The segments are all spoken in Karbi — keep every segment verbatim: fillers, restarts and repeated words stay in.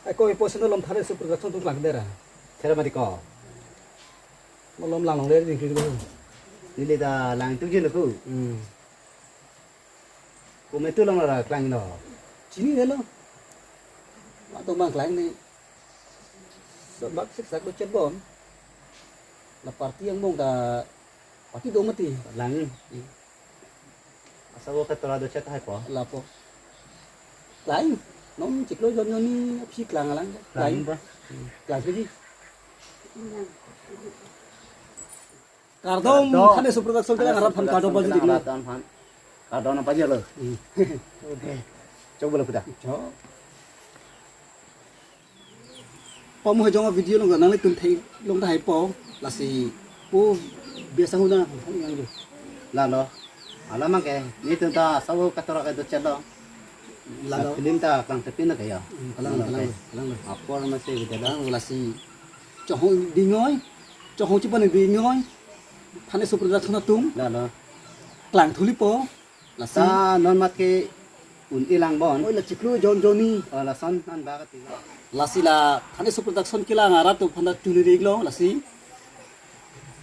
Ako ipo sino lom Thaneso Production atum klang dera. Thera mati ko. Malom lang long le ding kilo. Neli ta lang tu jin aku. Hmm. Ko metu long ra klang lo. Chini delo. Matong bang klang ni. So bak sik sak do chet bom. La party angbong ta party do mati. Lang. Hmm. Asap o katora do chet hai po. Lapo. Klang. Non chiklo jon jon ni aphi klang lang. Klang. Klang ba. Hmm. Klang lagi. Kardom, kardom. Thaneso Production kelang arat aphan kardom pajir diklo. Kardom aphan. Kardom aphan pajirlo. Hmm. Chok bolo kita. Chok. Pamu hajong video long nanglitum thek long ta hai po. Lasi po biasa huna yang jo. Lalo. Alam ke, netum ta asap o katora kedo chet lo. Lalo. Film ta klang tepin na kaya. Hmm, kalang, kalang, kalang. Apor masih gitu dah. Kalang lasi. Chonghong dingoi. Chonghong chipan dingoi. Thaneso Production atum. Lalo. Klang thuli po. Lasi. Ta non mat ke un-e lang bon. Oi, la chiklo jon jon ni. Oh, lason an ba kati. Lasi la Thaneso Production kelang arat atum aphan ta chunri iklo lasi.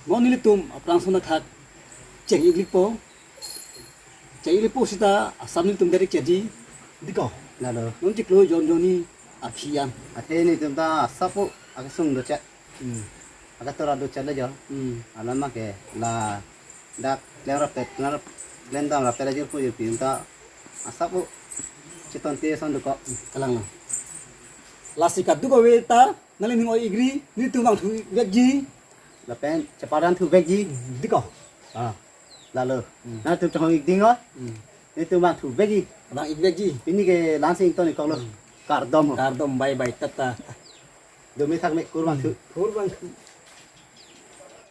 Mo nelitum aphrang sona khak cheng iklik po. Cheng iklik po sita asap nelitum direct cheji. Diko. Lalo. Non chiklo jon jon ni aphi an. Athe netum ta asap o akesung do chet. Hmm. Akatora do chet lo jo. Hmm. Alam ke la dak klem rapet, klem dam rapet ajir pu ajir pi ta asap o chiton te son do ko. Kalang lo. Lasi kaduk ave ta nangli ning oi igri, netum bang thu vekji. Lapen cheparan thu vekji. Diko. Ah. Lalo. Hmm. Nangtum chonghong ik ding o. Hmm. Netum bang thu vekji. Bang ik vekji. Pini ke lansing ton iklo. Hmm. Kardom ho. Kardom, bye bye, tata. Domi thak me kurban thu. Kurban.